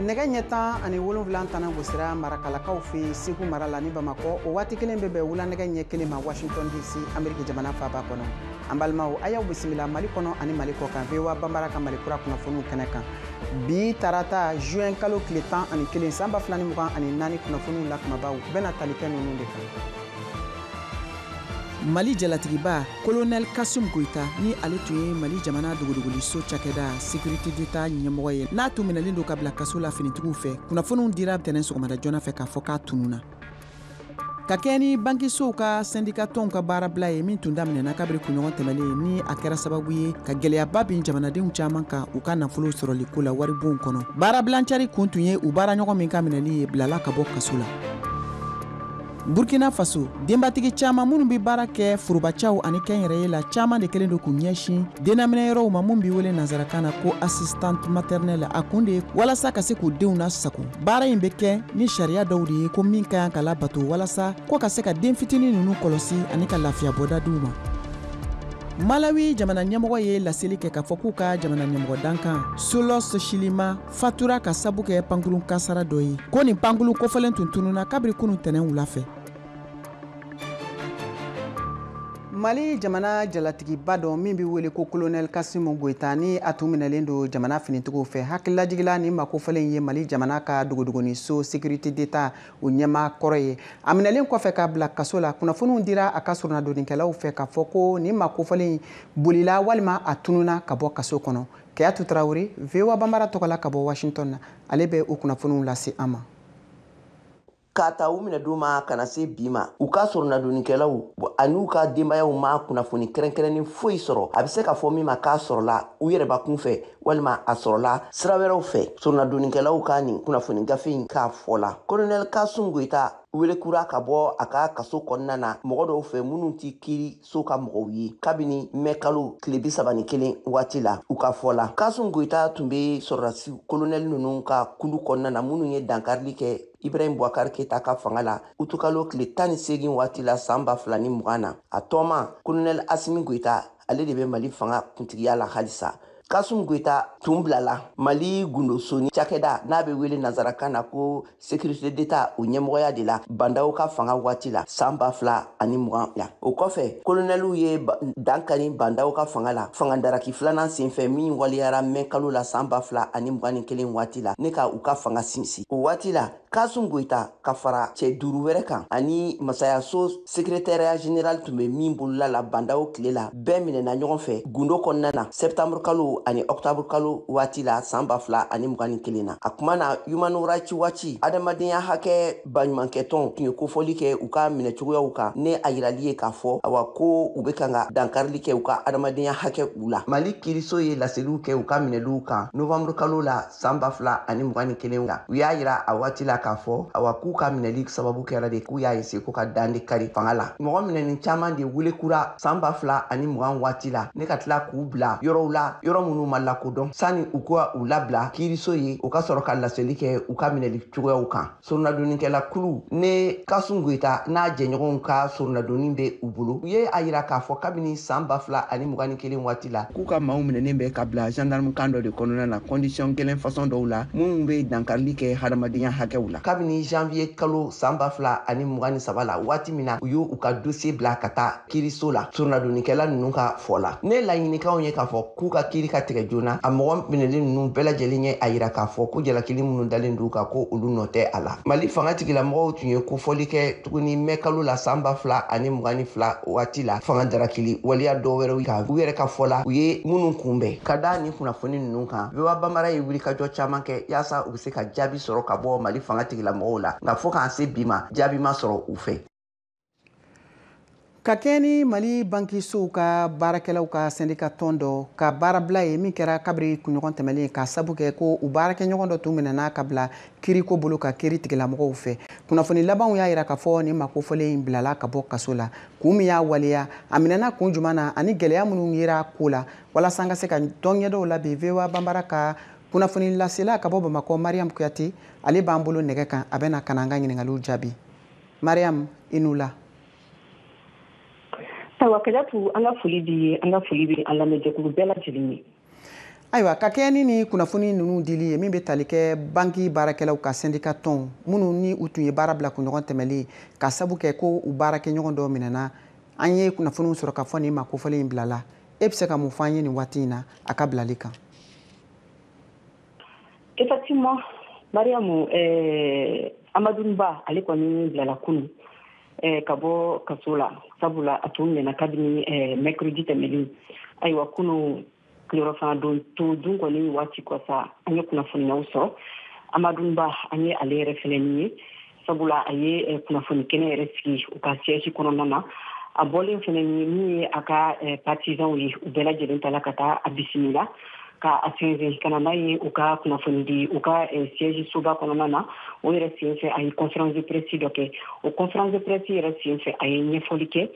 Nɛgɛ ɲɛ 17 tana gosira Marakalakaw fɛ Segu mara la ni Bamakɔ. O waati kelen bɛ bɛn wula nɛgɛ ɲɛ 1 ma Washington DC, Ameriki jamana faaba kɔnɔ. An balimaw, a y'aw bisimila Mali kɔnɔ ani Mali kɔ kan, VOA Banbara ka Mali kura kunnafoniw kɛnɛ kan. Bi tarata juin kalo tile 11 san 2024, kunnafoniw la kumabaw bɛna tali kɛ ninnu de kan. Mali jalatigiba Colonel Kasum Goïta, ni ale tun ye Mali jamana dogodogoliso cakɛda sécurité d'État ɲɛmɔgɔ ye, n'a tun minɛlen don ka bila kaso la finitigiw fɛ, kunnafoniw dira tɛnɛn sɔgɔmada joona fɛ k'a fɔ k'a tununna. Ka kɛ ni bankisow ka syndicat tɔnw ka baarabila ye min tun daminɛna kabiri kunɲɔgɔn tɛmɛlen, ni a kɛra sababu ye ka gɛlɛyaba bin jamanadenw caman kan u ka nafolo sɔrɔli ko la waribonw kɔnɔ. Baarabilancari kun tun ye u baaraɲɔgɔn min ka minɛli ye bilala ka bɔ kaso la. Burkina Faso, denbatigi caman minnu bɛ baara kɛ forobacaw ani kɛnyɛrɛye la, caman de kɛlen don k'u ɲɛsin dennaminɛyɔrɔw ma mun bɛ wele nanzarakan na ko assistante maternelle. A kun de ye walasa ka se k'u denw lasago. Baara in bɛ kɛ ni sariya dɔw de ye ko min ka kan ka labato walasa ko ka se ka den fitinin ninnu kɔlɔsi ani ka lafiya bɔda d'u ma. Malawi jamana ɲɛmɔgɔ ye laseli kɛ k'a fɔ k'u ka jamana ɲɛmɔgɔ dankan Saulos Chilima fatura ka sabu kɛ pankurun kasara dɔ ye, ko nin pankurun kofɔlen tun tununna kabiri kunun tɛnɛn wula fɛ. Mali jamana jalatigiba dɔ min bɛ wele ko Colonel Kasimu Goïta, ni a tun minɛlen don jamana finitigiw fɛ, hakililajigila ni maa kofɔlen ye Mali jamana ka dogodogoniso sécurité d'État o ɲɛmaa kɔrɔ ye. A minɛlen kɔfɛ k'a bila kaso la, kunnafoniw dira a ka soronadonnikɛlaw fɛ k'a fɔ ko nin maa kofɔlen bolila walima a tununna ka bɔ kaso kɔnɔ. Kayatu Tarawele, VOA Banbara tɔgɔ la ka bɔ Washington na, ale bɛ o kunnafoniw lase an ma. K'a ta u minɛ don ma ka na se bi ma, u ka soronadonnikɛlaw an'u ka denbayaw ma kunnafoni kɛrɛnkɛrɛnnen foyi sɔrɔ a bɛ se ka fɔ min ma k'a sɔrɔla u yɛrɛbakun fɛ walima a sɔrɔla sira wɛrɛw fɛ. Soronadonnikɛlaw ka nin kunnafoni gafe in k'a fɔ la, Colonel Kasum Goïta welekura ka bɔ a ka kaso kɔnɔna na mɔgɔ dɔw fɛ minnu ti kiiri so ka mɔgɔw ye kabini mɛ kalo tile 31 waati la. U ka fɔ la, Kasum Goïta tun bɛ sɔrɔdasi kolonɛli ninnu ka kulu kɔnɔna na minnu ye dankarili kɛ Ibrahim Boubacar Keita ka fanga la utukalo tile 18 waati la san 2020 na. A tɔma Colonel Asimi Goïta, ale de bɛ Mali fanga kuntigiya la halisa. Kasum Goïta tun bilala Mali gundosoni cakɛda n'a bɛ wele nanzarakan na ko sécurité d'État o ɲɛmɔgɔya de la Bandaw ka fanga waati la san 2020 la. O kɔfɛ, kolonɛliw ye dankari Bandaw ka fanga la fanga daraki filanan senfɛ min waleyara mɛ kalo la san 2021 waati la, ne ka u ka fanga sinsin. O waati la, Kasum Goïta ka fara cɛ 5 wɛrɛ kan ani masayaso secrétariat général tun bɛ min bolola la Bandaw tile la, bɛɛ minɛna ɲɔgɔn fɛ gundo kɔnɔna na septembre kalo ani octobre kalo waati la san 2021 na. A kuma na, Human Rights Watch, adamadenya hakɛ baɲumankɛtɔn, tun ye kofɔli kɛ u ka minɛcogoyaw kan, ne a yirali ye k'a fɔ awa ko u bɛ kan ka dankarili kɛ u ka adamadenya hakɛ u la. Mali kiiriso ye laseliw kɛ u ka minɛliw kan novembre kalo la san 2021 la. U y'a yira a waati la k'a fɔ awa k'u ka minɛli sababu kɛra de k'u y'a ese ko ka dan de kari fanga la. Mɔgɔ minɛni caman de welekura san 2020 waati la, ne ka tila k'u bila yɔrɔw la, yɔrɔ minnu ma lakodɔn, sani u ka u labila kiiriso ye u ka sɔrɔ ka laseli kɛ u ka minɛli cogoyaw kan. Soronadonnikɛla kulu ne Kasum Goïta n'a jɛɲɔgɔnw ka soronadonni bɛ u bolo, u ye a yira k'a fɔ kabini san 2021 waati la k'u ka maaw minɛnen bɛ ka bila gendarme kan dɔ de kɔnɔna na condition gɛlɛn façon dɔw la minnu bɛ dankarili kɛ hadamadenya hakɛw la. Kabini janvier kalo san 2023 la, waati min na u y'u ka dossier bila ka taa kiiriso la, soronadonnikɛla ninnu ka fɔ la, ne laɲinikanw ye k'a fɔ k'u ka kiiri ka tigɛ joona. A mɔgɔ minɛlen ninnu bɛɛ lajɛlen ye a yira k'a fɔ ko jalakili minnu dalen d'u kan, ko olu nɔ tɛ a la. Mali fanga tigilamɔgɔw tun ye kofɔli kɛ tuguni mɛ kalo la san 2022 waati la fanga darakili waleya dɔw wɛrɛw kan, u yɛrɛ ka fɔ la u ye minnu kunbɛn. Ka da nin kunnafoni ninnu kan, VOA Banbara ye wulikajɔ caman kɛ yaasa u bɛ se ka jaabi sɔrɔ ka bɔ Mali fanga tigilamɔgɔw la, nka fo k'an se bi ma, jaabi ma sɔrɔ u fɛ. Ka kɛ ni Mali bankisow ka baarakɛlaw ka syndicat tɔn dɔ ka baarabila ye min kɛra kabiri kunɲɔgɔn tɛmɛnen, ka sabu kɛ ko u baarakɛɲɔgɔn dɔ tun minɛna ka bila kiiriko bolo ka kiiri tigilamɔgɔw fɛ. Kunnafoni labanw y'a yira k'a fɔ nin maa kofɔlen in bilala ka bɔ kaso la. Kun min y'a waleya, a minɛna kun jumɛn na ani gɛlɛya minnu yera ko la, walasa an ka se ka dɔn ɲɛdɔw la bi, VOA Banbara ka kunnafoni lasela ka bɔ Bamakɔ, Mariam Kuyate, ale b'an bolo nɛgɛ kan, a bɛna ka na an ka ɲininkaliw jaabi. Mariam, i n'u la. Ayiwa Kajatu, an ka foli b'i ye, an ka foli bɛ an lamɛnjɛkulu bɛɛ lajɛlen ye. Ayiwa, ka kɛɲɛ ni ni kunnafoni ninnu dili ye min bɛ tali kɛ banki baarakɛlaw ka syndicat tɔn minnu ni u tun ye baara bila kunɲɔgɔn tɛmɛlen ka sabu kɛ ko u baarakɛɲɔgɔn dɔ minɛna, an ye kunnafoniw sɔrɔ ka fɔ nin ma kofɔlen in bilala. E bɛ se ka mun fɔ an ye nin waati in na a ka bilali kan? Effectivement, Mariamu, Amadou Ba, ale kɔni bilala kunu ka bɔ kaso la, sabula a tun minɛna kabini mercredi tɛmɛlen. Ayiwa, kunu tilelafana don to dun kɔni waati kɔsa, an ye kunnafoniyaw sɔrɔ. Amadou Ba, an ye ale yɛrɛ fɛnɛ ye, sabula a ye kunnafoni kɛnɛ yɛrɛ sigi u ka siège kɔnɔna na. A bɔlen fɛnɛ ni min ye a ka partisans ye, u bɛɛ lajɛlen tala ka taa a bisimila ka a sɛnsɛn ka na n'a ye u ka kunnafoni di u ka siège soba kɔnɔna na. O yɛrɛ sen fɛ, a ye conférence de presse dɔ kɛ. O conférence de presse yɛrɛ sen fɛ, a ye ɲɛfɔli kɛ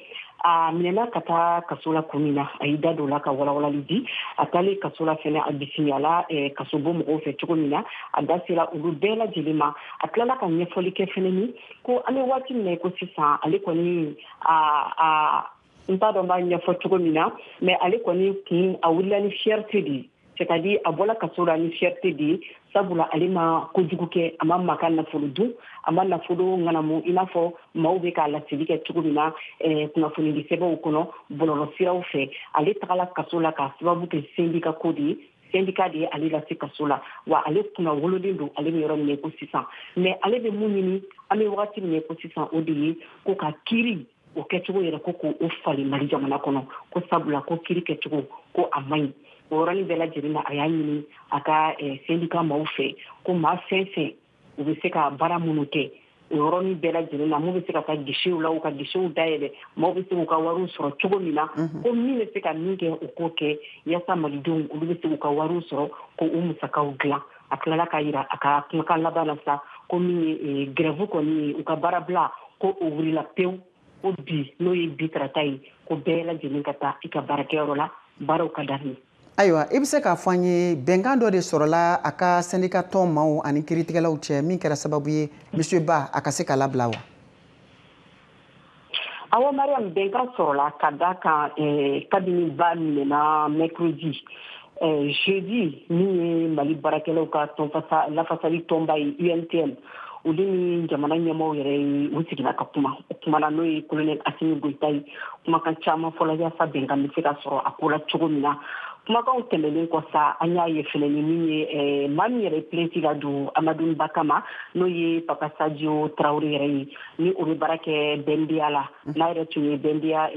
a minɛna ka taa kaso la kun min na. A y'i da don o la ka walawalali di. A taalen kaso la fɛnɛ, a bisimilala kasobo mɔgɔw fɛ cogo min na, a da sera olu bɛɛ lajɛlen ma. A tilala ka ɲɛfɔli kɛ fɛnɛ ni ko an bɛ waati min na i ko sisan, ale kɔni a n t'a dɔn n b'a ɲɛfɔ cogo min na, mais ale kɔni kun a wulila ni fierté de ye, c'est-à-dire a bɔla kaso la ni fierté de ye, sabula ale ma kojugu kɛ, a ma maa ka nafolo dun, a ma nafolo ŋanamu i n'a fɔ maaw bɛ k'a laseli kɛ cogo min na kunnafonidi sɛbɛnw kɔnɔ bɔlɔlɔsiraw fɛ. Ale tagala kaso la k'a sababu kɛ syndicat ko de ye. Syndicat de ye ale lase kaso la, wa ale kunna wololen don ale bɛ yɔrɔ min na ko sisan. Mais ale bɛ mun ɲini an bɛ wagati min na ko sisan, o de ye ko ka kiiri o kɛcogo yɛrɛ ko k'o falen Mali jamana kɔnɔ, ko sabula ko kiiri kɛcogo ko a man ɲi. O yɔrɔnin bɛɛ lajɛlen na, a y'a ɲini a ka syndicat maaw fɛ ko maa fɛn fɛn u bɛ se ka baara minnu kɛ o yɔrɔnin bɛɛ lajɛlen na, mun bɛ se ka taa guichetw la, u ka guichetw dayɛlɛ, maaw bɛ se k'u ka wariw sɔrɔ cogo min na, ko min bɛ se ka min kɛ, u k'o kɛ yaasa malidenw olu bɛ se k'u ka wariw sɔrɔ ko u musakaw dilan. A tilala k'a yira a ka kumakan laban na sa ko min ye grève kɔni ye, u ka baara bila, ko o wulila pewu, ko bi n'o ye bi tarata ye, ko bɛɛ lajɛlen ka taa i ka baarakɛyɔrɔ la, baaraw ka daminɛ. Ayiwa, i bɛ se k'a fɔ an ye bɛnkan dɔ de sɔrɔla a ka syndicat tɔn maaw ani kiiritigɛlaw cɛ min kɛra sababu ye monsieur Ba a ka se ka labila wa? Awɔ Mariam, bɛnkan sɔrɔla ka da kan kabini Ba minɛna mercredi, jeudi, min ye Mali baarakɛlaw ka tɔnfasa lafasali tɔnba ye UNTM, olu ni jamana ɲɛmaaw yɛrɛ ye u sigila ka kuma. O kumana n'o ye colonel Assimi Goïta ye, kumakan caman fɔla yaasa bɛnkan bɛ se ka sɔrɔ a ko la cogo min na. Kumakanw tɛmɛnen kɔ sa, an y'a ye fɛnɛ ni min ye maa min yɛrɛ plainte ka don Amadou Ba kama, n'o ye Papa Sadio Traoré yɛrɛ ye, ni o bɛ baara kɛ BNDA la, n'a yɛrɛ tun ye BNDA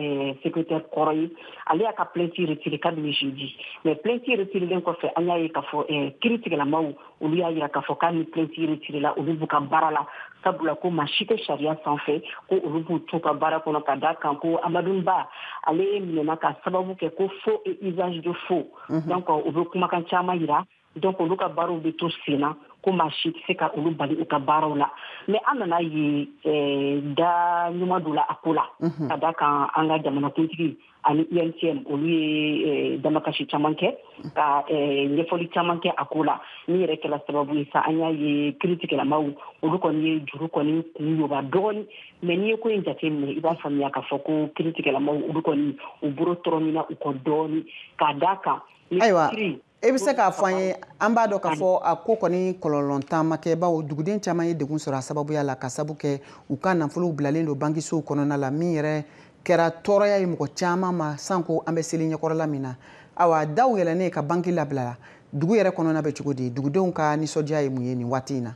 secrétaire kɔrɔ ye. Ale y'a ka plainte retiré kabini jeudi, mais plainte retirelen kɔfɛ, an y'a ye k'a fɔ kiiritigɛlamaw olu y'a yira k'a fɔ k'a ni plainte retiré la, olu b'u ka baara la, sabula ko maa si tɛ sariya sanfɛ, ko olu b'u to ka baara kɔnɔ, ka da kan ko Amadou Ba ale minɛna ka sababu kɛ ko faux et usage de faux. Donc u bɛ kumakan caman yira, donc olu ka baaraw bɛ to sen na, ko maa si tɛ se ka olu bali u ka baaraw la. Mais an nana ye da ɲuman dɔ la a ko la, ka da kan an ka jamanakuntigi ani UNTM olu ye damakasi caman kɛ ka ɲɛfɔli caman kɛ a ko la, min yɛrɛ kɛra sababu ye sa an y'a ye kiiritigɛlamaw olu kɔni ye juru kɔni kun yoba dɔɔni. Mais n'i ye ko in jateminɛ, i b'a faamuya k'a fɔ ko kiiritigɛlamaw olu kɔni u bolo tɔrɔmina u kɔ dɔɔni, k'a d'a kan. Ayiwa, e bɛ se k'a fɔ an ye, an b'a dɔn k'a fɔ a ko kɔni kɔlɔlɔntan ma kɛ, bawo duguden caman ye degun sɔrɔ a sababuya la, ka sabu kɛ u ka nafolow bilalen don bankisow kɔnɔna la, min yɛrɛ kɛra tɔɔrɔya ye mɔgɔ caman ma sanko an bɛ seli ɲɛkɔrɔla min na. Awa, daw yɛlɛnnen ka banki labila, dugu yɛrɛ kɔnɔna bɛ cogo di? Dugudenw ka nisɔndiya ye mun ye nin waati in na?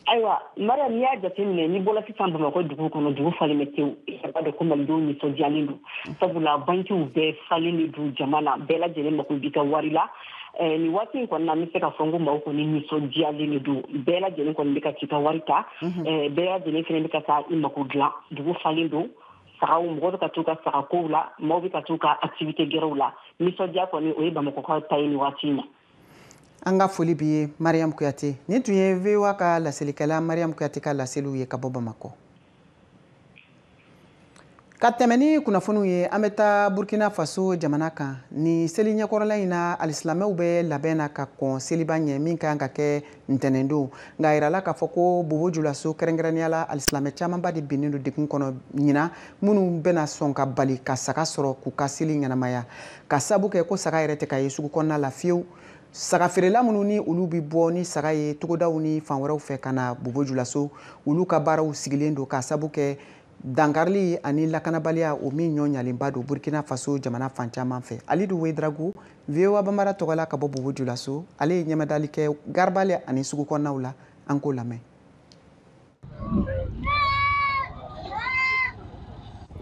Ayiwa Mariam, n'i y'a jateminɛ, n'i bɔra sisan Bamakɔ dugu kɔnɔ, dugu falen bɛ tewu. I b'a dɔn ko malidenw nisɔndiyalen don, sabula bankiw bɛɛ falen de don jama na, bɛɛ lajɛlen mako b'i ka wari la. Nin waati in kɔni na, an bɛ se k'a fɔ ko maaw kɔni nisɔndiyalen de don, bɛɛ lajɛlen kɔni bɛ ka t'i ka wari ta, bɛɛ lajɛlen fɛnɛ bɛ ka taa i mako dilan. Dugu falen don, sagaw mɔgɔ bɛ ka t'u ka sagakow la, maaw bɛ ka t'u ka activité gɛrɛw la. Nisɔndiya kɔni o ye Bamakɔkaw ta ye nin waati in na. An ka foli b'i ye Mariam Kuyate. Nin tun ye VOA ka laselikɛla Mariam Kuyate ka laseliw ye ka bɔ Bamakɔ. Ka tɛmɛ ni kunnafoniw ye, an bɛ taa Burkina Faso jamana kan. Ni seli ɲɛkɔrɔla in na, alisilamɛw bɛ labɛn na ka kɔn seliba ɲɛ min ka kan ka kɛ ntɛnɛndon. Nka a yirala k'a fɔ ko Bobo Julaso, kɛrɛnkɛrɛnnenya la, alisilamɛ camanba de binnen don degun kɔnɔ ɲinan, minnu bɛna sɔn ka bali ka saga sɔrɔ k'u ka seli ɲɛnamaya, ka sabu kɛ ko saga yɛrɛ tɛ ka ye sugu kɔnɔna la fiyewu. Saga feerela minnu ni olu bɛ bɔ ni saga ye togodaw ni fan wɛrɛw fɛ ka na Bobo Julaso, olu ka baaraw sigilen don ka sabu kɛ dankarili ani lakanabaliya o min ɲɔ ɲalenba don Burkina Faso jamana fan caman fɛ. Alidu Wedrago, VOA Bambara tɔgɔ la ka bɔ Bobo Julaso, ale ye ɲɛmɛdali kɛ garabali ani sugu kɔnɔnaw la. An k'o lamɛn.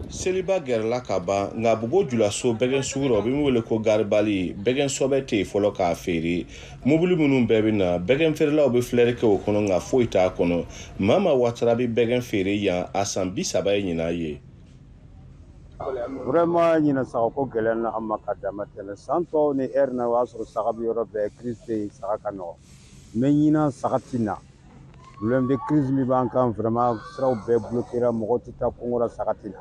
Seliba gɛrɛla ka ban, nka Bobo Julaso bɛgɛn sugu rɔ, o bɛ min wele ko garibali, bɛgɛn sɔbɛ tɛ yen fɔlɔ k'a feere. Mobili minnu bɛɛ bɛ na, bɛgɛn feerelaw bɛ filɛri kɛ o kɔnɔ, nka foyi t'a kɔnɔ. Mama Watara bɛ bɛgɛn feere yan a san 30 ye ɲinan ye. Vraiment, ɲinan sagako gɛlɛn na an ma ka dama tɛmɛ. San tɔw ni ɛri na, o y'a sɔrɔ saga bɛ yɔrɔ bɛɛ, crise tɛ yen, saga ka nɔgɔn. Mais ɲinan saga ti na. Problème de crise min b'an kan, vraiment, siraw bɛɛ bloquera, mɔgɔw tɛ taa kungo la, saga ti na.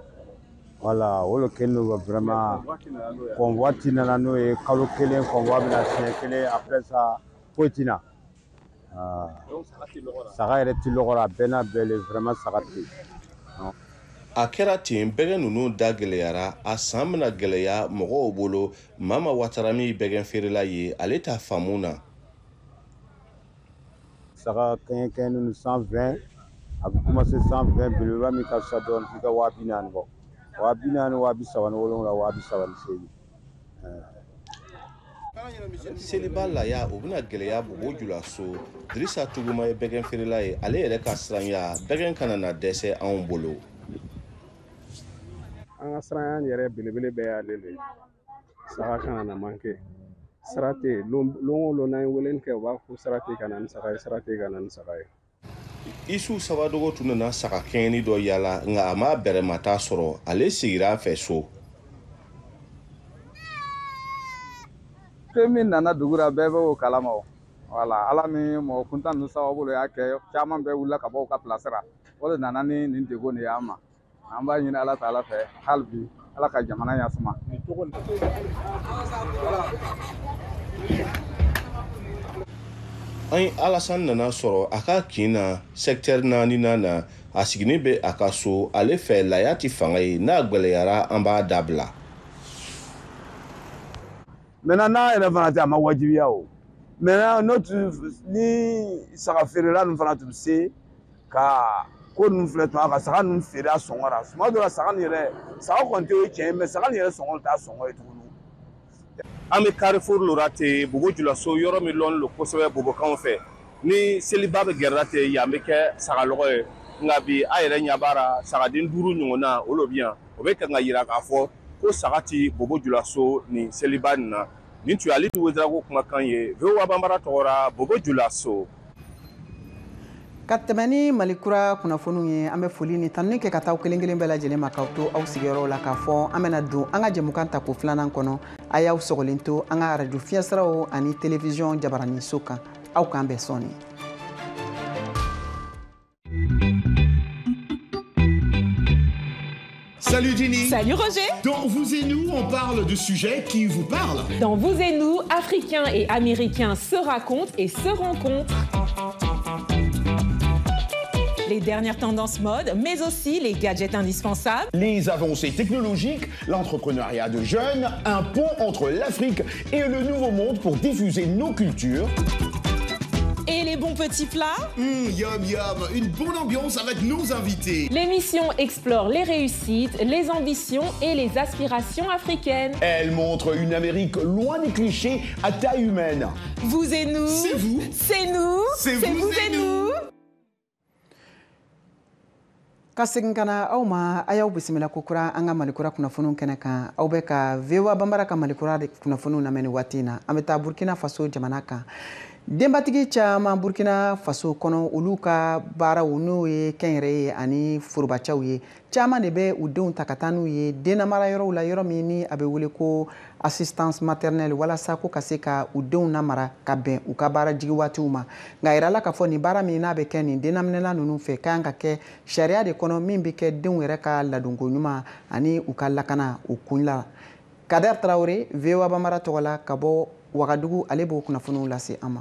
Voilà, o le kɛlen don vraiment convoi ti nana n'o ye kalo kelen, convoi bɛna siɲɛ kelen, après ça foyi ti na. Saga yɛrɛ ti lɔgɔ la, a bɛɛ n'a bɛɛ le, vraiment saga tɛ yen. A kɛra ten, bɛgɛn ninnu da gɛlɛyara, a san bɛna gɛlɛya mɔgɔw bolo. Mama Watara min ye bɛgɛn feerela ye, ale t'a faamu na. Saga kɛɲɛ kɛɲɛ ninnu 120, a bɛ commencer 120, belebeleba min ka fisa dɔɔnin f'i ka 40 000 bɔ. 40 000, 37,000, 38 000. Seliba laya o bɛna gɛlɛya Bobo Julaso. Dirisa Tuguma ye bɛgɛn feerela ye, ale yɛrɛ ka siranya bɛgɛn kana na dɛsɛ anw bolo. An ka siranya yɛrɛ belebele bɛɛ y'ale de ye, saga kana na manqué. Sira tɛ yen, lon o lon n'an ye weleli kɛ, u b'a fɔ sira tɛ yen ka na ni saga ye, sira tɛ yen ka na ni saga ye. Isu Sabadogo tun nana saga kɛɲɛni dɔ yala, nka a ma bɛrɛmata sɔrɔ, ale sigira a fɛ so. Fɛn min nana dugu la, bɛɛ bɛ o kalama o. Wala ala ni mɔgɔ kuntan ninnu sababu y'a kɛ caman bɛɛ wulila ka bɔ u ka place la, o de nana ni nin degun de y'an ma. An b'a ɲini Ala ta Ala fɛ hali bi, Ala ka jamana ɲasuma. An ye Alassane nana sɔrɔ a ka kin na secteur 4nan na, a sigilen bɛ a ka so. Ale fɛ, laya tɛ fanga ye, n'a gwɛlɛyara an b'a dabila. Maintenant, n'a yɛrɛ fana tɛ, a ma wajibiya o. Maintenant, n'o tun ni saga feerela ninnu fana tun bɛ se ka ko ninnu filɛ tuma ka saga ninnu feere a sɔngɔ la, tuma dɔ la saga nin yɛrɛ, saga kɔni tɛ o ye tiɲɛ ye, mais saga nin yɛrɛ sɔngɔ t'a sɔngɔ ye tuguni. An bɛ Carrefour lora ten Bobo Julaso, yɔrɔ min lɔnnen don kosɛbɛ bobokanw fɛ. Ni seliba bɛ gɛrɛla ten, yan bɛ kɛ sagalɔgɔ ye. Nka bi, a yɛrɛ ɲɛ b'a la, sagaden 5 ɲɔgɔnna o de bɛ yan. O bɛ kan ka yira k'a fɔ ko saga ti Bobo Julaso nin seliba nin na. Nin tun ye Alidu Wedrago kumakan ye VOA Bambara tɔgɔ Bobo Julaso. Ka tɛmɛ ni Mali kura kunnafoniw ye, an bɛ foli ni tanuni kɛ ka taa kelen kelen bɛɛ lajɛlen ma k'aw to aw sigiyɔrɔw la, k'a fɔ an bɛna don an ka jɛmukan tako filanan kɔnɔ. A y'aw sɔgɔlen to an ka arajo fiɲɛsiraw ani télévision jabaraninso kan. Aw k'an bɛn sɔɔni. Salut Ginny. Salut Roger. Dans Vous et nous, on parle de sujets qui vous parlent. Dans Vous et nous, Africains et Américains se racontent et se rencontrent. Les dernières tendances mode, mais aussi les gadgets indispensables. Les avancées technologiques, l'entrepreneuriat de jeunes, un pont entre l'Afrique et le Nouveau Monde pour diffuser nos cultures. Et les bons petits plats. Yum yum, une bonne ambiance avec nos invités. L'émission explore les réussites, les ambitions et les aspirations africaines. Elle montre une Amérique loin des clichés à taille humaine. Vous et nous. C'est vous. C'est nous. C'est vous et nous. Ka segin ka na aw ma, a y'aw bisimila kokura an ka Malikura kunnafoniw kɛnɛ kan. Aw bɛ ka VOA Bambara ka Malikura kunnafoniw lamɛn nin waati in na. An bɛ taa Burkina Faso jamana kan. Denbatigi caman Burkina Faso kɔnɔ, olu ka baaraw, n'o ye kɛnyɛrɛye ani forobacɛw ye, caman de bɛ u denw ta ka taa n'u ye dennamara yɔrɔw la, yɔrɔ min ni a bɛ wele ko assistance maternelle, walasa ko ka se ka u denw namara ka bɛn u ka baara jigi waatiw ma. Nka yirala k'a fɔ nin baara min n'a bɛ kɛ nin dennaminɛla ninnu fɛ, ka kan ka kɛ sariya de kɔnɔ min bɛ kɛ denw yɛrɛ ka ladonko ɲuman ani u ka lakana o kun la. Kader Traoré, VOA Bambara tɔgɔ la ka bɔ Wagadugu, ale b'o kunnafoniw lase an ma.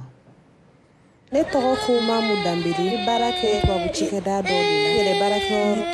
Ne tɔgɔ ko Mamu Danbele. N baara kɛ tubabu cikɛda dɔ de la. Yɛrɛ baarakɛyɔrɔ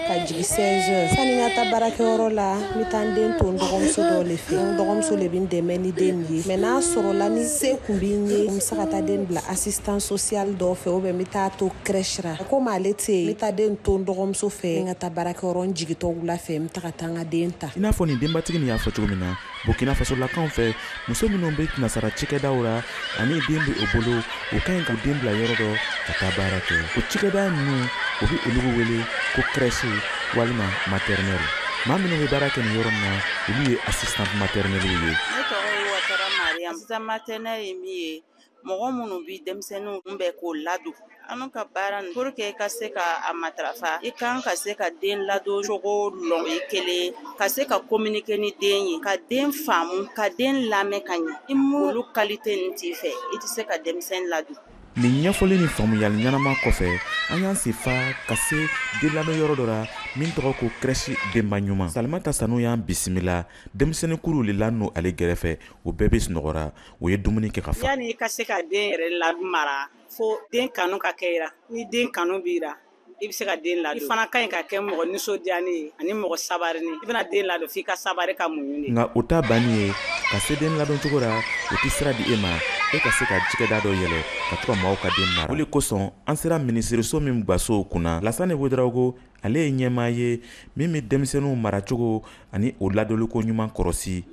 ka jigin 16 heures. Sani n ka taa baarakɛyɔrɔ la, n bɛ taa n den to n dɔgɔmuso dɔ de fɛ. N dɔgɔmuso de bɛ n dɛmɛ ni den ye. Mais n'a sɔrɔla ni se kun bɛ n ye, n bɛ se ka taa den bila assistant social dɔ fɛ, ou bien n bɛ taa to crèche la. Komi ale tɛ yen, n bɛ taa den to n dɔgɔmuso fɛ, n ka taa baarakɛyɔrɔ, n jigintɔ wula fɛ, n bɛ taa ka taa n ka den ta. I n'a fɔ nin denbatigi nin y'a fɔ cogo min na, Burkina Faso lakaw fɛ, muso minnu bɛ nasara cikɛdaw la ani den bɛ o bolo, o ka ɲi ka den bila yɔrɔ dɔ ka taa baara kɛ. O cikɛda ninnu, o bɛ olu wele ko crèche walima maternelle. Maa minnu bɛ baara kɛ nin yɔrɔ in na, olu ye assistant maternelle ye. Ne tɔgɔ ye Watara Mariam. Assistant maternelle ye min ye, mɔgɔ minnu bi denmisɛnninw kunbɛn k'o ladon. An ka baara nin, pour que i ka se ka a matarafa, i kan ka se ka den ladon cogo lɔn, o ye kelen, ka se ka communiquer ni den ye, ka den faamu, ka den lamɛn ka ɲɛ. I m'olu qualité nin t'i fɛ, i tɛ se ka denmisɛnnin ladon. Nin ɲɛfɔli ni faamuyali ɲɛnama kɔfɛ, an y'an sen fa ka se den ladon yɔrɔ dɔ la min tɔgɔ ko crèche Denba Ɲuman. Salimata Sanu y'an bisimila. Denmisɛnnin kuruw le la n'o ale gɛrɛfɛ, o bɛɛ bɛ sunɔgɔra, o ye dumuni kɛ ka fa. Yanni i ka se ka den yɛrɛ lamara, fo den kanu ka kɛ i la. Ni den kanu b'i la, i bɛ se ka den ladon. I fana ka ɲi ka kɛ mɔgɔ nisɔndiyanen ye ani mɔgɔ sabarinin. I bɛna den ladon, f'i ka sabari, ka muɲu de. Nka o ta banni ye ka se den ladon cogo la, o tɛ sira di e ma e ka se ka cikɛda dɔ yɛlɛ ka to ka maaw ka den mara. O de kosɔn an sera minisiriso min gasow kunna, Lasani Ouédraogo, ale ye ɲɛmaa ye min bɛ denmisɛnninw maracogo ani o ladonliko ɲuman kɔrɔsi.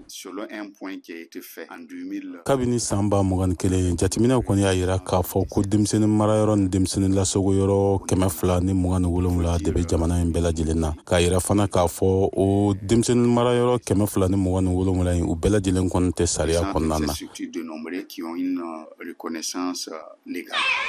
Kabini san 2021, jateminɛw kɔni y'a yira k'a fɔ ko denmisɛnnin marayɔrɔ ni denmisɛnnin lasago yɔrɔ 227 de bɛ jamana in bɛɛ lajɛlen na, k'a yira fana k'a fɔ o denmisɛnnin marayɔrɔ 227 in, u bɛɛ lajɛlen kɔni tɛ sariya kɔnɔna na.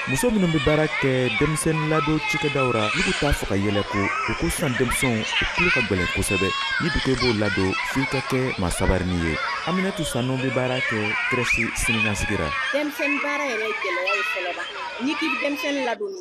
Muso minnu bɛ baara kɛ denmisɛnnin ladon cikɛdaw la, n'u t'a fɔ ka yɛlɛ ko u ko sisan denmisɛnw, u tulo ka gɛlɛn kosɛbɛ. Ni dugu b'o ladon, f'i ka kɛ maa sabarinin ye. Aminatu Sanu bɛ baara kɛ crèche siniɲɛsigi la. Denmisɛnnin baara yɛrɛ ye gɛlɛya ye fɔlɔ ba. N'i k'i bɛ denmisɛnnin ladon,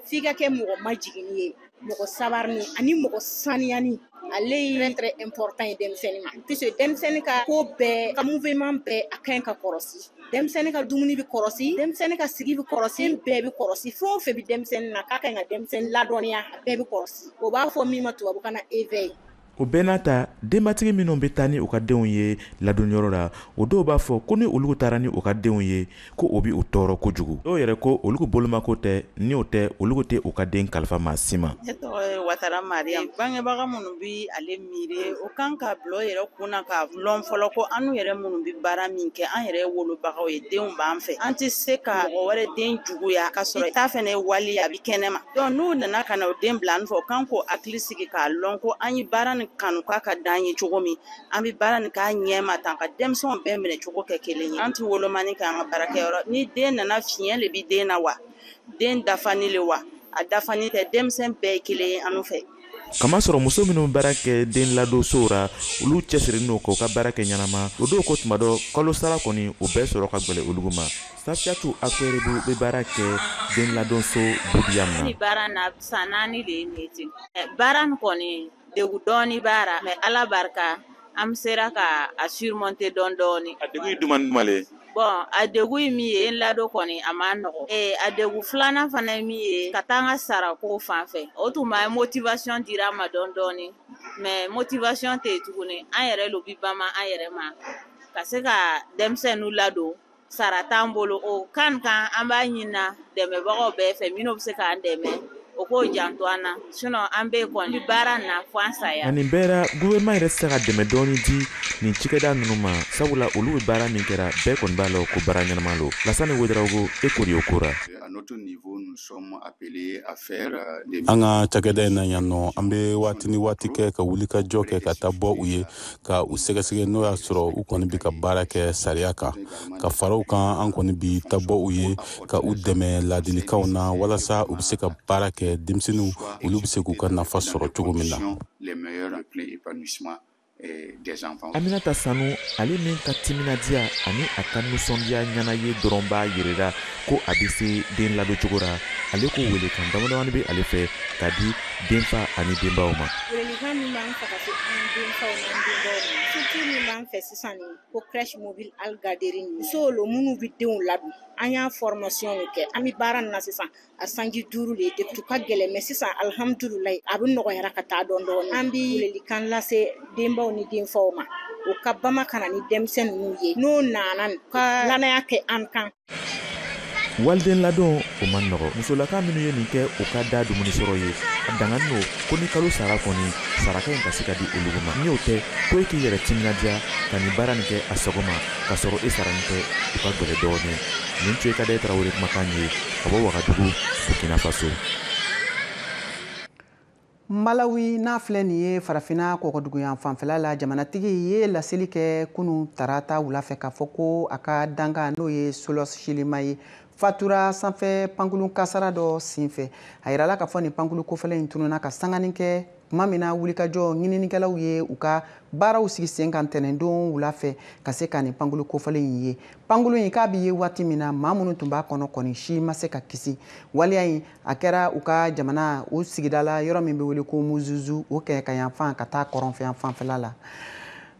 f'i ka kɛ mɔgɔ majiginni ye, mɔgɔ sabarinin ani mɔgɔ saniyani. Ale ye très important ye denmisɛnnin ma, puisque denmisɛnnin ka ko bɛɛ, ka mouvement bɛɛ, a ka ɲi ka kɔrɔsi. Denmisɛnnin ka dumuni bɛ kɔrɔsi, denmisɛnnin ka sigi bɛ kɔrɔsi, bɛɛ bɛ kɔrɔsi. Fɛn o fɛn bɛ denmisɛnnin na k'a ka ɲi ka denmisɛnnin ladɔnniya, a bɛɛ bɛ kɔrɔsi. O b'a fɔ min ma tubabukan na éveil. O bɛɛ n'a ta, denbatigi minnu bɛ taa ni u ka denw ye ladonyɔrɔ la, o dɔw b'a fɔ ko ni olu taara ni u ka denw ye, ko o bɛ u tɔɔrɔ kojugu. Dɔw yɛrɛ ko olu bolomako tɛ, ni o tɛ, olu tɛ u ka den kalifa maa si ma. Ne tɔgɔ ye Watara Mariam. Bangebaga minnu bɛ ale miiri, o kan ka bila o yɛrɛ kun na k'a lɔn fɔlɔ ko an yɛrɛ minnu bɛ baara min kɛ, an yɛrɛ ye wolobagaw ye, denw b'an fɛ. An tɛ se ka mɔgɔ wɛrɛ den juguya ka sɔrɔ i t'a fɛnɛ wali a bɛ kɛnɛ ma. Donc n'u nana ka na o den bila an fɛ, o kan k'o hakili sigi k'a lɔn ko an ye baara nin kanu k'a ka d'an ye cogo min, an bɛ baara nin k'a ɲɛ ma tan, ka denmisɛnw bɛɛ minɛ cogo kɛ kelen ye. An tɛ wolomani kɛ an ka baarakɛyɔrɔ. Ni den nana, fiɲɛ le bɛ den na wa, den dafani le wa, a dafani tɛ, denmisɛn bɛɛ ye kelen ye an fɛ. Kamasɔrɔ muso minnu baara kɛ den ladonsow ra, olu cɛsirilen don k'u ka baara kɛ ɲɛnama. O dɔw ko tuma dɔ, kalo sara kɔni, o bɛɛ sɔrɔ ka gwɛlɛ olu ma. Safiatu Akwerebu bɛ baara kɛ den ladonso Budiyam na. Ni baara na san 4 de ye nin ye ten. Baara nin kɔni, degun dɔɔni b'a ra, mais Ala barika, an sera ka a surmonter dɔɔni dɔɔni. A degun ye jumɛn ni jumɛn le ye? Bon, a degun ye min ye, ladon kɔni a ma nɔgɔ. A degun filanan fana ye min ye, ka taa an ka sarako fan fɛ. O tun b'a motivation dira an ma dɔɔni dɔɔni, mais motivation tɛ yen tuguni. An yɛrɛ lo bi bama an yɛrɛ ma ka se ka denmisɛnninw ladon, sara t'an bolo. O kan kan an b'a ɲinina dɛmɛbagaw bɛɛ fɛ, minnu bɛ se k'an dɛmɛ, o k'o janto an na, sinon an bɛ kɔni baara na fo an saya. Ani bɛɛ la, gouvernement yɛrɛ tɛ se ka dɛmɛ dɔɔni di nin cikɛda ninnu ma, sabula olu bɛ baara min kɛra, bɛɛ kɔni b'a lɔn ko baara ɲɛnama lo. Lasani Ouédraogo, e ko de o ko ra. An ka cakɛda in na yan nɔ, an bɛ waati ni waati kɛ ka wulikajɔ kɛ ka taa bɔ u ye, ka u sɛgɛsɛgɛ n'o y'a sɔrɔ u kɔni bɛ ka baara kɛ sariya kan. Ka fara u kan, an kɔni bi taa bɔ u ye ka u dɛmɛ ladilikanw na, walasa u bɛ se ka baara kɛ, denmisɛnninw olu bɛ se k'u ka nafa sɔrɔ cogo min na. Aminata Sanu, ale min ka timinadiya ani a ka nisɔndiya ɲɛna ye dɔrɔn b'a yirira ko a bɛ se den ladon cogo la, ale ko welekan damadamani bɛ ale fɛ ka di denfa ani denbaw ma. Welelikan min b'an fɛ ka se an denfaw n'an denbaw ma, surtout min b'an fɛ sisan nin ko crèche mobile Al Gaderi, musow lo minnu bɛ denw ladon. An y'a formation de kɛ, an bɛ baara nin na sisan a sanji 5 de ye. Depuis ka gɛlɛn, mais sisan alhamdulilayi, a bɛ nɔgɔyara ka taa dɔɔni dɔɔni. An bɛ welelikan lase denbaw ni denfaw ma, u ka bama ka na ni denmisɛn ninnu ye, n'o nana ka lanaya kɛ an kan. Waliden ladon o man nɔgɔ. Musolaka minnu ye nin kɛ u ka da dumuni sɔrɔ ye, a dangani don ko ni kalo sara kɔni, saraka in ka se ka di olu ma. Ni o tɛ ko e k'i yɛrɛ timinadiya ka nin baara nin kɛ a sago ma k'a sɔrɔ e sarani tɛ, o ka gɛlɛ dɔɔnin. Nin tun ye Kadɛ Tarawele kumakan ye ka bɔ Wagadugu, Burkina Faso. Malawi n'a filɛ nin ye farafinna kɔkɔduguyan fanfɛla la, jamanatigi ye laseli kɛ kunun tarata wula fɛ k'a fɔ ko a ka dankan, n'o ye Solos Chilima ye, fatura sanfɛ pankulu kasara dɔ senfɛ. A yirala k'a fɔ nin pankulu kofɔlen in tununa ka sangani kɛ tuma min na wulikajɔ ɲininikɛlaw ye u ka baaraw sigi sen kan tɛnɛndon wula fɛ ka se ka nin pankulu kofɔlen in ye. Pankulu in k'a bɛ ye waati min na, maa minnu tun b'a kɔnɔ kɔni si ma se ka kisi. Waleya in a kɛra u ka jamana u sigida la, yɔrɔ min bɛ wele ko Muzuzu, o kɛɲɛka ka taa kɔrɔnfɛ fanfɛla la.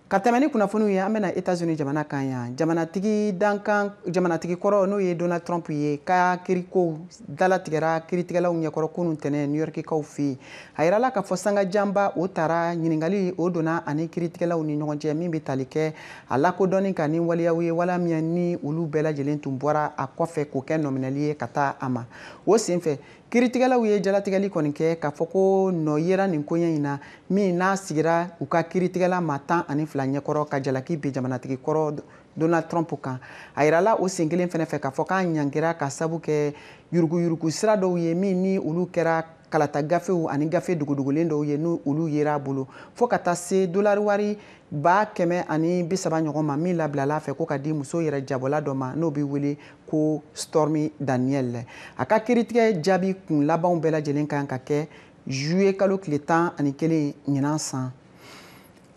Ka tɛmɛ ni kunnafoniw ye, an bɛna États-Unis jamana kan yan. Jamanatigi dankan, jamanatigi kɔrɔ, n'o ye Donald Trump ye, ka kiriko dalatigɛra kiritigɛlaw ɲɛkɔrɔ kunun tɛnɛ New Yorkikaw fɛ yen. A yirala k'a fɔ sanga janba o taara ɲininkali o donna ani kiritigɛlaw ni ɲɔgɔn cɛ, min bɛ tali kɛ a lakodɔnni kan ni waleyaw ye, wala min ni olu bɛɛ lajɛlen tun bɔra a kɔfɛ k'o kɛ nɔminɛli ye ka taa a ma. O senfɛ, kiritigɛlaw ye jalatigɛli kɔni kɛ k'a fɔ ko nɔ yera nin koɲɛ in na, min n'a sigira u ka kiritigɛla maa 12 ɲɛkɔrɔ ka jalaki bin jamanatigi kɔrɔ Donald Trump kan. A yirala o sen kelen fɛnɛ fɛ k'a fɔ k'a ɲangira ka sabu kɛ yuruguyurugu sira dɔw ye, min ni olu kɛra kalata gafew ani gafe dogodogolen dɔw ye, n'u olu yera a bolo, fo ka taa se dolari wari 130,000 ɲɔgɔn ma, min labilala a fɛ ko ka di muso yɛrɛ jabɔla dɔ ma, n'o bɛ wele ko Stormy Daniel. A ka kiritigɛ jaabi kun labanw bɛɛ lajɛlen kan ka kɛ juillet kalo tile 11 ɲinan san.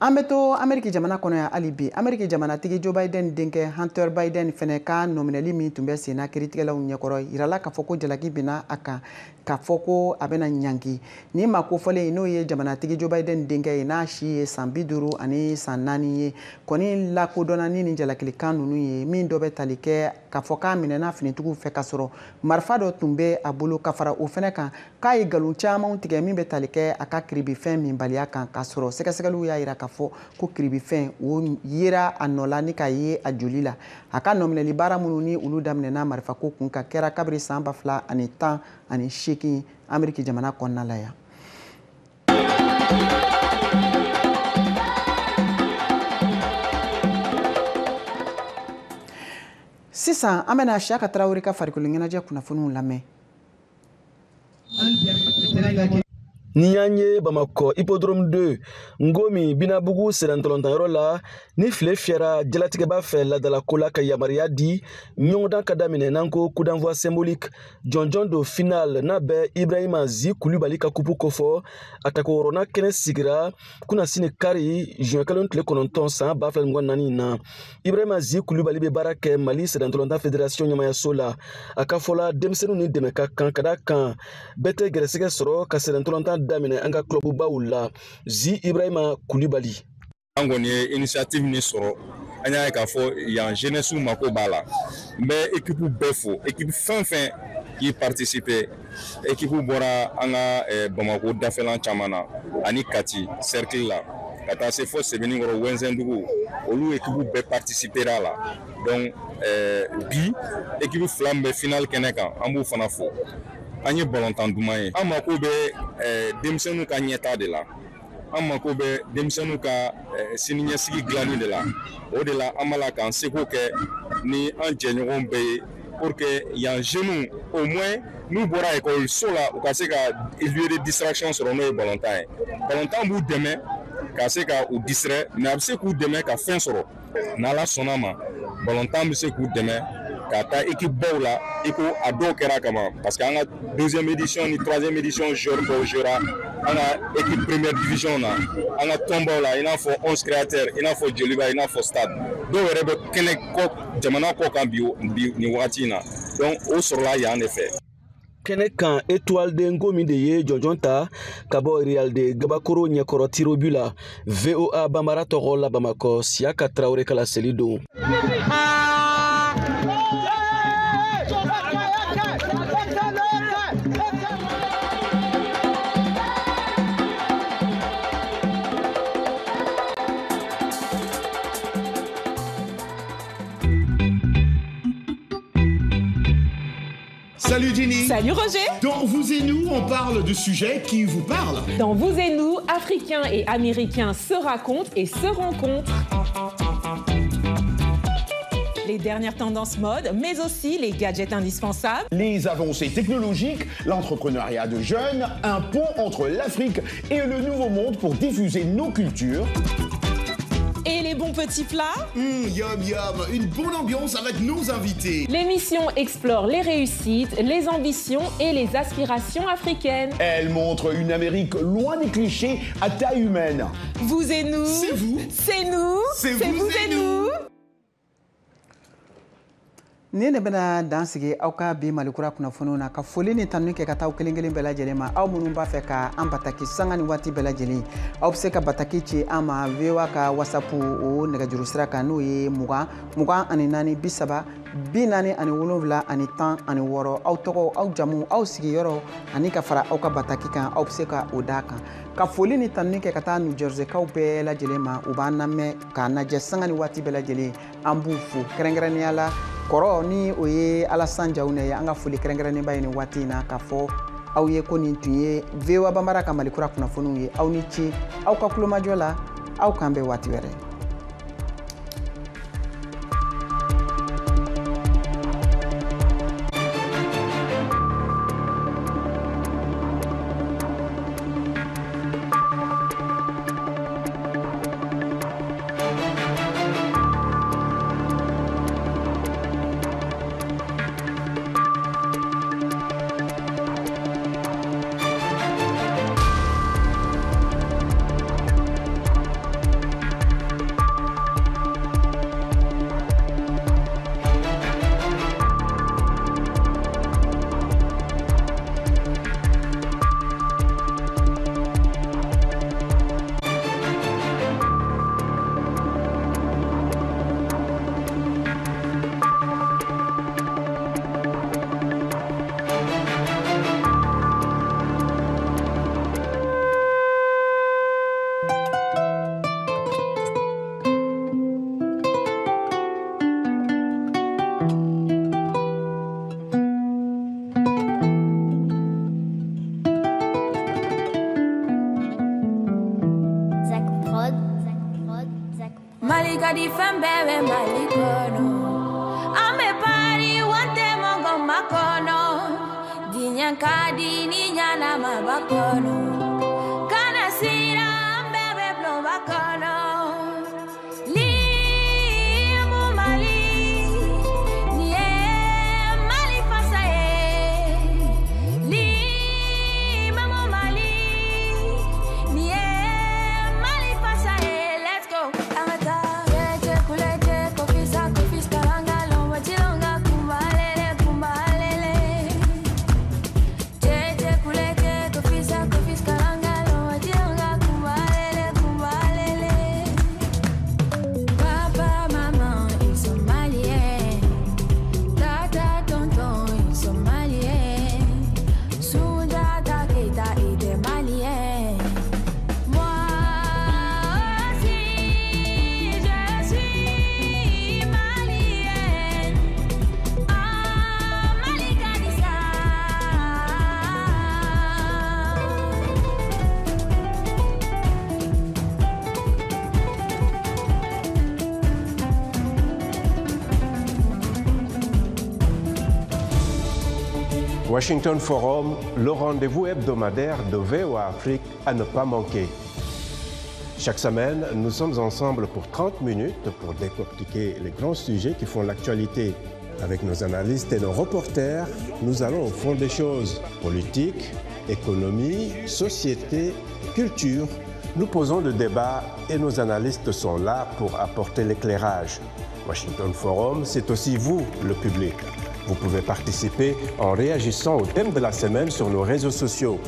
An bɛ to Ameriki jamana kɔnɔ yan hali bi. Ameriki jamanatigi Joe Biden denkɛ Hunter Biden fɛnɛ ka nɔminɛli min tun bɛ sen na kiritigɛlaw ɲɛkɔrɔ, yirala k'a fɔ ko jalaki binna a kan k'a fɔ ko a bɛna ɲangi. Nin maa kofɔlen, n'o ye jamanatigi Joe Biden denkɛ ye, n'a si ye san 54 ye, kɔni lakodɔnna ni nin jalakilikan ninnu ye, min dɔ bɛ tali kɛ k'a fɔ k'a minɛna finitigiw fɛ k'a sɔrɔ marifa dɔ tun bɛ a bolo, ka fara o fɛnɛ kan k'a ye nkalon camanw tigɛ min bɛ tali kɛ a ka kiribifɛn minbaliya kan, k'a sɔrɔ sɛgɛsɛgɛliw y'a yira k'a fɔ ko kiribifɛn o yera a nɔ la ni k'a ye a joli la. A ka nɔminɛli baara minnu ni olu daminɛna marifako kun kan kɛra kabiri san 2018 Ameriki jamana kɔnɔna la yan. Sisan an bɛna Siyaka Tarawele ka farikolo ɲɛnajɛ kunnafoniw lamɛn. Ni y'an ye Bamakɔ Hippodrome 2 Ngomi Binabugu sennantolatan la, ni file fiyɛra jalatigɛba fɛ ladalako la ka yamaruya di ɲɔgɔndan ka daminɛ, n'an ko coup d'envoi symbolique jɔnjɔn don final n'a bɛ Ibrahima Zi Kulubali ka kupu kofɔ. A tako wɔɔrɔnan kɛnɛ sigira kunasini kari juin kalo tile 9 san 2024 na. Ibrahima Zi Kulubali bɛ baara kɛ Mali sennantolatan fédération ɲɛmayaso la. A ka fɔ la, denmisɛnninw ni dɛmɛ ka kan, ka da kan bɛɛ tɛ gɛrɛsɛgɛ sɔrɔ ka sennantolatan daminɛ an ka club-baw la. Zi Ibrahima Kulubali. An kɔni ye initiative min sɔrɔ, an y'a ye k'a fɔ yan jeunesse mako b'a la. N bɛ équipe bɛɛ fo, équipe fɛn fɛn k'i participer. Équipe bɔra an ka Bamako dafɛlan caman na ani Kati cercle la, ka taa se fo Sebenikɔrɔ Wɛnzɛndugu, olu équipe bɛɛ participer a la. Donc bi équipe 2 min bɛ final kɛnɛ kan, an b'u fana fo. An ye balontan duman ye. An mako bɛ denmisɛnninw ka ɲɛta de la, an mako bɛ denmisɛnninw ka siniɲɛsigi dilanni de la. O de la an b'a la k'an seko kɛ ni an jɛɲɔgɔn bɛɛ ye. Pour que yan jeunes au moins n'u bɔra ekɔliso la, u ka se ka lieu de distraction sɔrɔ, n'o ye balontan ye. Balontan b'u dɛmɛ ka se ka u distraire, mais a bɛ se k'u dɛmɛ ka fɛn sɔrɔ. N'Ala sɔnna ma, balontan bɛ se k'u dɛmɛ ka taa équipe baw la, i ko a dɔw kɛra kaban, parce que an ka deuxième édition ni troisième édition joueur dɔw jouera an ka équipe première division na, an ka tɔnbaw la, i n'a fɔ 11 créateurs, i n'a fɔ Joliba, i n'a fɔ Stade. Dɔw yɛrɛ bɛ kɛnɛ kɔ jamana kɔ kan bi bi nin wagati in na. Donc o sɔrɔla yan de fɛ. Kɛnɛ kan, Étoile de Ngomi de ye jɔnjɔn ta ka bɔ Real de Gabakoro ɲɛkɔrɔ tirs au but la. VOA Bambara tɔgɔ la, Bamakɔ, Siyaka Tarawele ka laseli don. Salut Ginny. Salut Roger. Dans Vous et nous, on parle de sujets qui vous parlent. Dans Vous et nous, Africains et Américains se racontent et se rencontrent. Les dernières tendances mode, mais aussi les gadgets indispensables. Les avancées technologiques, l'entrepreneuriat de jeunes, un pont entre l'Afrique et le Nouveau Monde pour diffuser nos cultures. Et les bons petits plats. Yum yum, une bonne ambiance avec nos invités. L'émission explore les réussites, les ambitions et les aspirations africaines. Elle montre une Amérique loin des clichés, à taille humaine. Vous et nous. C'est vous. C'est nous. C'est vous et nous. Ni ne bɛna dan sigi aw ka bi Malikura kunnafoniw na, ka foli ni tanu kɛ ka taa aw kelen kelen bɛɛ lajɛlen ma. Aw minnu b'a fɛ ka an bataki sanga ni waati bɛɛ lajɛlen, aw bɛ se ka bataki ci an ma VOA ka WhatsApp o nɛgɛjuru sira kan, n'o ye 20 24 30 47 16. Aw tɔgɔ, aw jamu, aw sigiyɔrɔ ani ka fara aw ka bataki kan, aw bɛ se ka o d'a kan. Ka foli ni tanuni kɛ ka taa New Jerseykaw bɛɛ lajɛlen ma, u b'an lamɛn k'an lajɛ sanga ni waati bɛɛ lajɛlen, an b'u fo kɛrɛnkɛrɛnnenya la. Kɔrɔ ni o ye Alassane Diaoune ye, an ka foli kɛrɛnkɛrɛnnenba ye nin waati in na, k'a fɔ aw ye ko nin tun ye VOA Bambara ka Malikura kunnafoniw ye. Aw ni ce aw ka kulomajɔ la, aw k'an bɛn waati wɛrɛ. Mali ka di, fɛn bɛɛ bɛ Mali kɔnɔ. An bɛ pari wante mɔgɔ ma kɔnɔ. Diɲɛ ka di ni ɲanama ba kɔnɔ. Kana siran, an bɛɛ bɛ bulonba kɔnɔ. Limu Mali, nin ye Mali fasa ye. Limamu Mali, nin ye Mali fasa ye. Let's go. An ka taa. Kulete, kofisa, kofis, karanga, lomba, chilonga, kumbalele, kumbalele. Jeje, kulete, kofisa, kofis, karanga. Washington Forum, le rendez-vous hebdomadaire de VOA Afrique à ne pas manquer. Chaque semaine, nous sommes ensemble pour 30 minutes pour décortiquer les grands sujets qui font l'actualité. Avec nos analystes et nos reporters, nous allons au fond des choses. Politique, économie, société, culture. Nous posons le débat et nos analystes sont là pour apporter l'éclairage. Washington Forum, c'est aussi vous, le public. Vous pouvez participer en réagissant au thème de la semaine sur nos réseaux sociaux.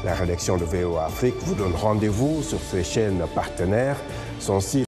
La rédaction de VOA Afrique vous donne rendez-vous sur ses chaînes partenaires, son site